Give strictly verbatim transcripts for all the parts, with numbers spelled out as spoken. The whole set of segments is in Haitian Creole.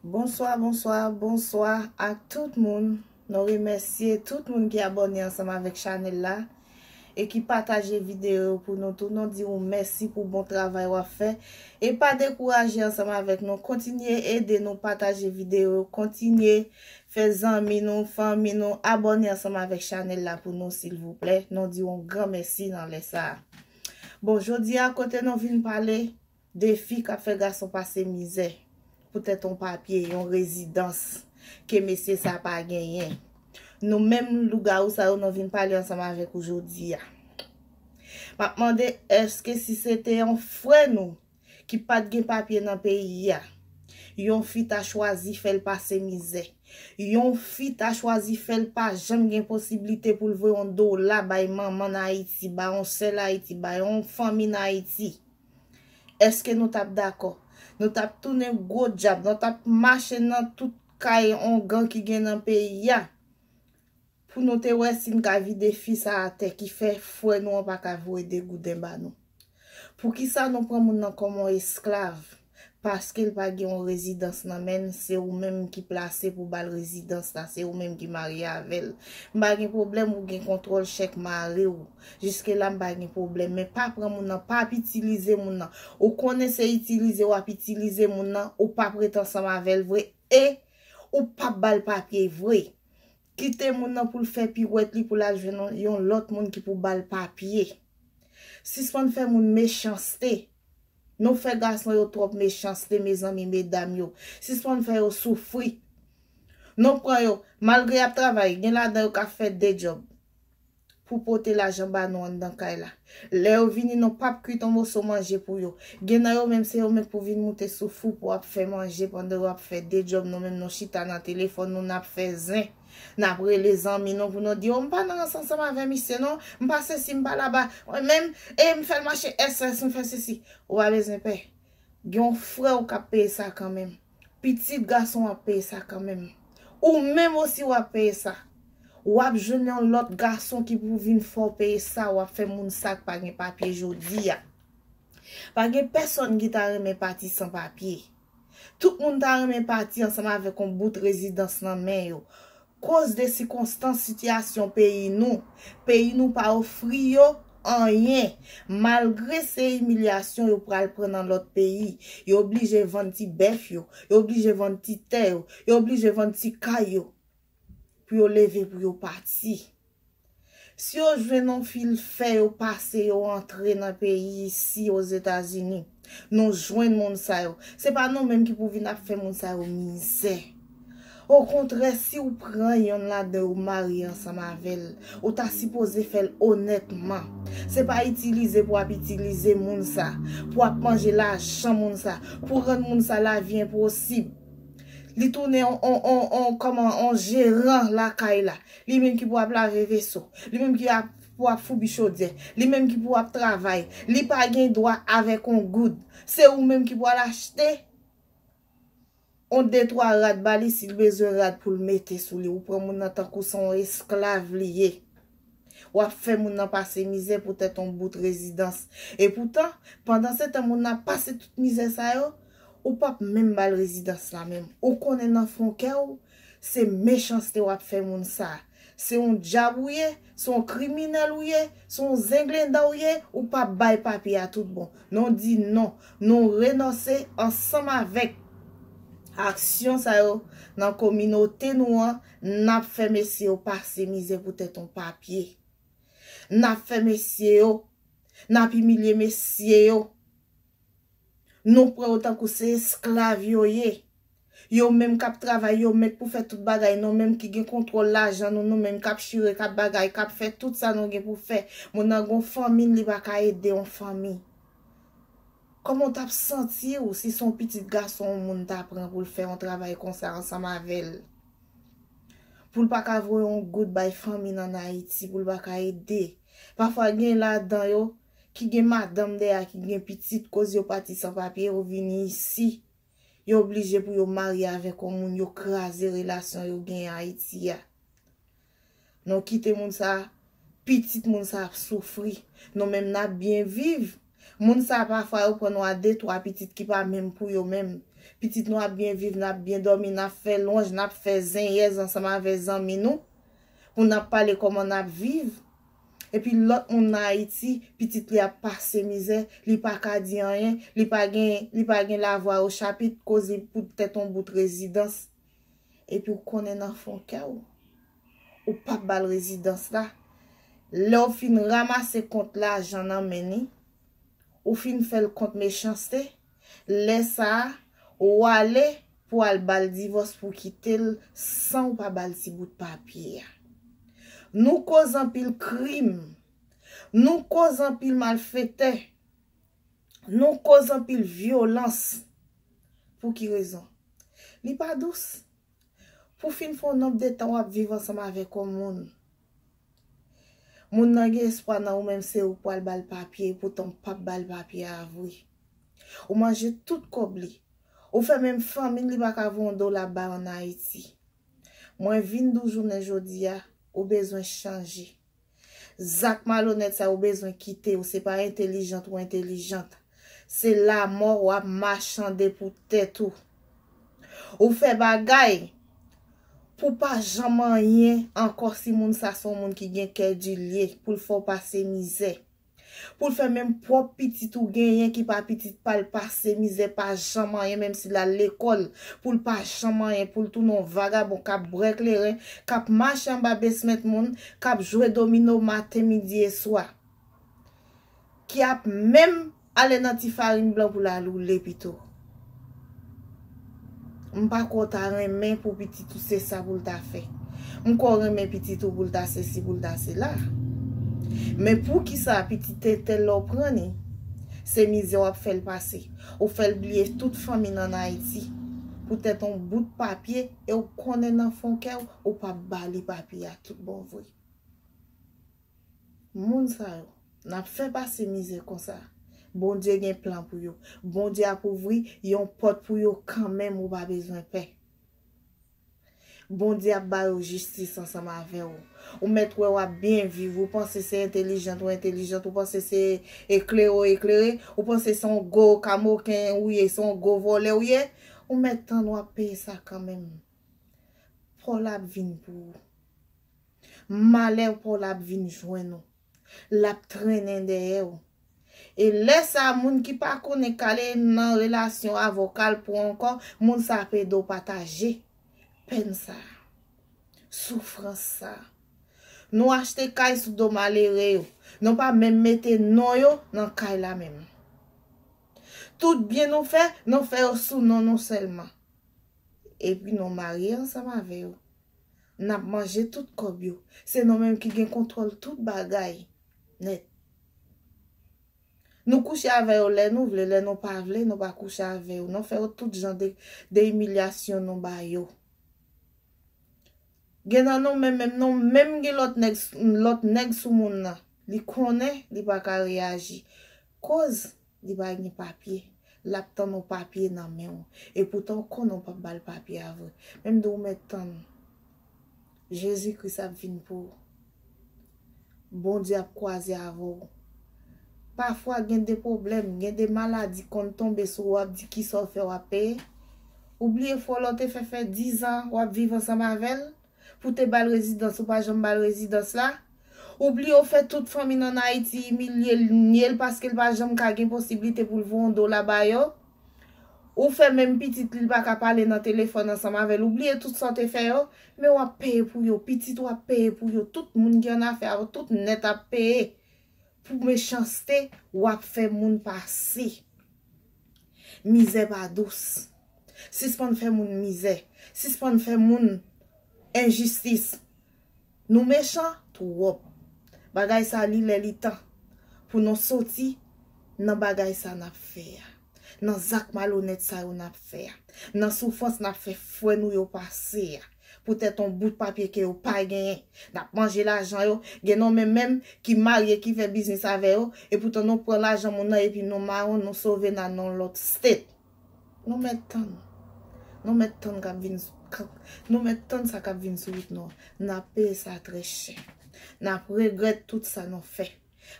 Bonswa, bonswa, bonswa ak tout moun. Nou remèsye tout moun ki abòne ansanm avèk chanèl la e ki pataje videyo yo pou nou tou. Nou di w mèsi pou bon travay w ap fè. E pa dekouraje ansanm avèk nou. Kontinye ede nou pataje videyo yo. Kontinye fè zanmi nou, fanmi nou, abòne ansanm avèk chanèl la pou nou, silvouplè. Nou di w yon gran mèsi nan lè sa a. Bon, jodi a, kote nou vin pale, defi k ap fè gason pase mizè poutèt yon papye, yon rezidans ke mesye sa pa genyen. Nou menm lougawou sa yo, nou vin pale ansanm avèk ou jodi a. M ap mande, èske si se te yon frè nou ki pa t gen papye nan peyi a, yon fi ta chwazi fè l pase mizè, yon fi ta chwazi fè l pa janm gen posiblite pou l voye yon dola bay manman n Ayiti, bay yon sè l Ayiti, bay yon fanmi n Ayiti, èske nou t ap dakò? Nou t ap tounen gwo dyab, nou t ap mache nan tout kay ongan ki gen nan peyi a pou nou te wè si n ka vide fi sa atè ki fè frè nou an pa ka voye de gouden ba nou. Poukisa nou pran moun nan kòm yon esklav? Paske l pa gen yon rezidans nan men l, se ou menm ki plase pou ba l rezidans la, se ou menm ki marye avè l. M pa gen pwoblèm ou gen kontwòl chèk mari w. Jiske la m pa gen pwoblèm, men pa pran moun nan, pa ap itilize moun nan. Ou konnen se itilize w ap itilize moun nan, ou p ap ret ansanm avè l vre e ou p ap ba l papye vre. Kite moun nan pou l fè piwèt li pou l al jwenn yon, yon lòt moun ki pou ba l papye. Sispann fè moun mechanste. Nou fè gason yo twòp mechanste, mezanmi, medam yo. Sispann fè yo soufri. Nou pran yo, malgre y ap travay, gen ladan yo k ap fè de djòb pou pote lajan ba nou anndan kay la. Lè yo vini, nou p ap kwit yon moso manje pou yo. Gen nan yo menm, se yo menm k pou vin moute sou fou pou ap fè manje pandan yo ap fè de djòb. Nou menm, nou chita nan telefòn nou, n ap fè zen. N ap rele zanmi nou pou nou di, "O, m pa nan rans ansanm avè misye non, m pa sesi, m pa laba, mwen menm, e m fè l mache S S, m fè sesi." Ou pa bezwen pè. Gen yon frè w k ap peye sa kanmenm. Pitit gason w ap peye sa kanmenm. Ou menm osi w ap peye sa. W ap jwenn yon lòt gason ki pou vin fè w peye sa, w ap fè moun sa k pa gen papye jodi a. Pa gen pèsonn ki ta renmen pati san papye. Tout moun ta renmen pati ansanm avèk yon bout rezidans nan men yo. Koz de sikonstans sitiyasyon peyi nou, peyi nou pa ofri yo anyen. Malgre se imilyasyon yo pral pran nan lòt peyi, yo oblije vann ti bèf yo, yo oblije vann ti tè yo, yo oblije vann ti kay yo pou yo leve, pou yo pati. Si yo jwenn yon fi, l fè yo pase, yo antre nan peyi isi, Ozetazini, nou jwenn moun sa yo. Se pa nou menm ki pou vin ap fè moun sa yo mizè. Okontrè, si w pran yonn ladan yo marye ansanm avè l, ou ta sipoze fè l onètman. Se pa itilize pou ap itilize moun sa, pou ap manje lajan moun sa, pou rann moun sa lavi enposib. Li tounen on, on, on, on, kòman, on jeran lakay la. Li menm ki pou ap lave veso. Li menm ki ap, pou ap foubi chodyè. Li menm ki pou ap travay. Li pa gen dwa avèk on goud. Se ou menm ki pou al achte on de twa rad ba li si l bezwen rad pou l mete sou li. Ou pran moun nan tankou se on esklav li ye. W ap fè moun nan pase mizè poutèt on bout rezidans. E poutan, pandan se tan moun nan ap pase tout mizè sa yo, ou p ap menm ba l rezidans la menm. Ou konnen nan fon kè w, se mechanste w ap fè moun sa. Se yon dyab ou ye, se yon kriminèl ou ye, se yon zenglenda ou ye, ou p ap bay papye a tout bon. Nou di non, nou renonse ansanm avèk aksyon sa yo nan kominote nou an, n ap fè mesye yo pase mizè poutèt yon papye. N ap fè mesye yo, n ap imilye mesye yo. Nou pran yo tankou se esklav yo ye. Yo menm k ap travay, yo mèt pou fè tout bagay. Nou menm ki gen kontwòl lajan nou, nou menm k ap chire, k ap bagay, k ap fè tout sa nou gen pou fè. Moun nan gon fanmi, li pa ka ede yon fanmi. Kòman w t ap santi w si se yon pitit gason yon moun ta pran pou l fè yon travay konsa ansanm avè l? Pou l pa ka voye yon goud bay fanmi n ann Ayiti, pou l pa ka ede. Pafwa gen ladan yo ki gen madanm dèyè, ki gen pitit, koz yo pati san papye, yo vini isi. Yo oblije pou yo marye avèk yon moun, yo kraze relasyon yo genyen Ayiti a. Nou kite moun sa, pitit moun sa ap soufri. Nou menm n ap byen viv. Moun sa pafwa yo pran nou a de, twa pitit ki pa menm pou yo menm. Pitit nou ap byen viv, n ap byen dòmi, n ap fè lwanj, n ap fè zenyèz ansanm avè zanmi nou, pou n ap pale kòman n ap viv. Epi lòt moun nan Ayiti, pitit li ap pase mizè, li pa ka di anyen, li pa gen, li pa gen lavwa o chapit, koz li poutèt yon bout rezidans. Epi w konnen nan fon kè w, ou p ap ba l rezidans la. Lè w fin ranmase kont lajan nan men li, ou fin fè l kont mechanste, lè sa a, ou ale pou al ba l divòs pou kite l san w pa ba l ti bout papye a. Nou koz anpil krim, nou koz anpil malfetè, nou koz anpil vyolans. Pou ki rezon? Li pa dous. Pou fin fè yon nonb de tan w ap viv ansanm avèk yon moun. Moun nan gen espwa nan ou, menm se ou k pral ba l papye, poutan w p ap ba l papye a vre. Ou manje tout kòb li. Ou fè menm fanmi l, li pa ka voye yon dola ba w ann Ayiti. Mwen vin di w jounen jodi a, ou bezwen chanje. Zak malonèt sa yo bezwen kite w, se pa entelijant ou entelijant. Se lamò w ap machande pou tèt ou. Ou fè bagay pou pa janm anyen ankò si moun sa se yon moun ki gen kè di lye, pou l fè w pase mizè. Pou l fè menm pwòp pitit ou genyen ki pa pitit pa l pase mizè, pa janm anyen, menm si l al lekòl, pou l pa janm anyen, pou l tounen yon vagabon k ap bwè kleren, k ap mache anba besmèt moun, k ap jwe domino maten, midi e swa, ki ap menm ale nan ti farin blan pou l al woule pito. M pa kwè w ta renmen pou pitit ou se sa pou l ta fè. M kwè w renmen pitit ou pou l ta sesi, pou l ta sela. Men poukisa pitit entèl lè w pran li, se mizè w ap fè l pase. Ou fè l bliye tout fanmi l ann Ayiti. Poutèt yon bout papye, e w konnen nan fon kè w, ou p ap ba li papye a tout bon vre. Moun sa yo, n ap fè pase mizè konsa. Bondye gen plan pou yo. Bondye ap ouvri yon pòt pou yo kanmenm, ou pa bezwen pè. Bondye ap ba yo jistis ansanm avè w. Ou mèt wè w ap byen viv, ou panse se entelijant ou entelijant, ou panse se eklere ou eklere, ou panse se yon gwo kamoken ou ye, se yon gwo vòlè ou ye, ou mèt tann w ap peye sa kanmenm. Pa w la ap vin pou ou. Malè pa w la ap vin jwenn ou. L ap trennen dèyè w. E lè sa a, moun ki pa konnen k ale nan relasyon avè w k al pran ankò, moun sa ap ede w pataje pèn sa a, soufrans sa a. Nou achte kay sou do malere yo. Nou pa menm mete non yo nan kay la menm. Tout byen nou fè, nou fè yo sou non nou sèlman. Epi nou marye ansanm avè yo. N ap manje tout kòb yo. Se nou menm ki gen kontwòl tout bagay nèt. Nou kouche avè yo lè nou vle, lè nou pa vle, nou pa kouche avè yo. Nou fè yo tout jan de, de imilyasyon nou ba yo. Gen nan nou menm, menm nou menm gen lòt nèg, lòt nèg sou moun nan. Li konnen li pa ka reyaji. Koz li pa gen papye. L ap tann yon papye nan men w. E poutan w konnen w p ap ba l papye a vre. Menm di w mèt tann. Jezi Kris ap vin pou ou. Bondye ap kwaze avè w. Pafwa gen de pwoblèm, gen de maladi konn tonbe sou ou, w ap di kisa w fè w ap peye. Ou bliye frè w la w te fè fè dizan w ap viv ansanm avè l, pou te ba l rezidans, ou pa janm ba l rezidans la. Ou bliye w fè tout fanmi l ann Ayiti imilye l, nye l paske l pa janm ka gen posiblite pou l voye yon dola ba yo. Ou fè menm pitit li pa ka pale nan telefòn ansanm avè l. Ou bliye tout sa w te fè yo, men w ap peye pou yo. Pitit ou ap peye pou yo. Tout moun ki annafè avè w, tout nèt ap peye pou mechanste w ap fè moun pase. Mizè pa dous. Sispann fè moun mizè. Sispann fè moun enjistis. Nou mechan twòp. Bagay sa li lè li tan pou nou soti nan bagay sa n ap fè a. Nan zak malonèt sa yo n ap fè a. Nan soufrans n ap fè frè nou yo pase a. Poutèt yon bout papye ke yo pa genyen. N ap manje lajan yo. Gen nou menm menm ki marye, ki fè biznis avè yo. E poutan nou pran lajan moun nan epi nou mawon, nou sove n al nan yon lòt state. Nou mèt tann. Nou mèt tann k ap vin, k ap, nou mèt tann sa k ap vin sou wout nou an. N ap peye sa trè chè. N ap regrèt tout sa nou fè.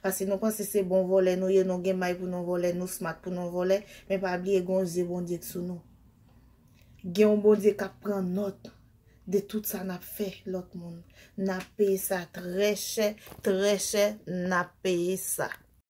Paske nou panse se bon vòlè nou ye, nou gen may pou nou vòlè, nou smart pou nou vòlè, men pa bliye gen yon zye Bondye k sou nou. Gen yon Bondye k ap pran nòt de tout sa n ap fè lòt moun. N ap peye sa trè chè, trè chè, n ap peye sa.